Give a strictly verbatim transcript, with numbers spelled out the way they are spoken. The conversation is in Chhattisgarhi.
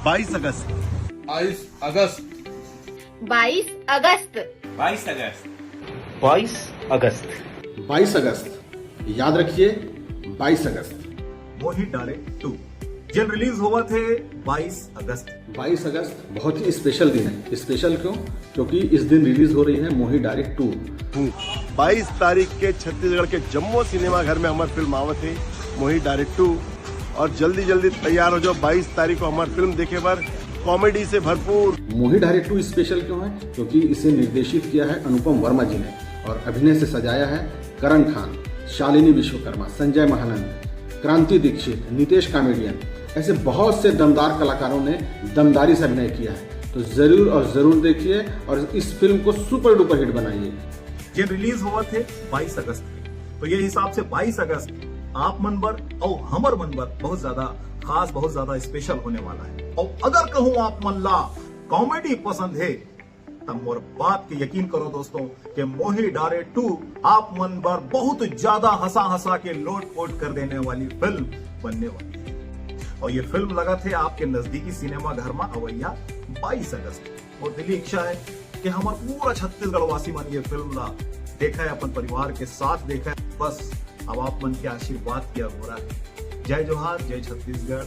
बाईस अगस्त। बाईस अगस्त। बाईस अगस्त। बाईस अगस्त। बाईस अगस्त। बाईस अगस्त, याद रखिए, बाईस अगस्त। मोही डारे टू, जेन रिलीज होवत हे बाईस अगस्त। बाईस अगस्त बहुत ही स्पेशल दिन है। स्पेशल क्यों? क्योंकि इस दिन रिलीज हो रही है मोही डारे टू। बाईस तारीख के छत्तीसगढ़ के जम्मो सिनेमा घर में हमर फिल्म आवत हे मोही डारे टू। और जल्दी जल्दी तैयार हो जाओ, बाईस तारीख को हमर फिल्म देखे बर कॉमेडी से भरपूर। मोही डारे टू स्पेशल क्यों है? क्योंकि इसे निर्देशित किया है अनुपम वर्मा जी ने और अभिनय से सजाया है करण खान, शालिनी विश्वकर्मा, संजय महानंद, क्रांति दीक्षित, नितेश कॉमेडियन, ऐसे बहुत से दमदार कलाकारों ने दमदारी से अभिनय किया है। तो जरूर और जरूर देखिए और इस फिल्म को सुपर डुपर हिट बनाइए। जेन रिलीज होवत हे बाईस अगस्त के, तो ये हिसाब से बाईस अगस्त आप मन बर और हमर मन बर बहुत ज्यादा खास, बहुत ज्यादा स्पेशल होने वाला है। और अगर कहूँ आप मन ला कॉमेडी पसंद है, तब मोर बात के यकीन करो दोस्तों, कि मोही डारे टू आप मन बर बहुत ज्यादा हंसा हंसा के लोट पोट कर देने वाली फिल्म बनने वाली है। और ये फिल्म लगत हे आपके नजदीकी सिनेमा घर में अवैया बाईस अगस्त। और दिली इच्छा है कि हमर पूरा छत्तीसगढ़ वासी मन ये फिल्म ला देखा है, अपन परिवार के साथ देखा है। बस अब आप मन के आशीर्वाद की अगोरा है। जय जोहार, जय छत्तीसगढ़।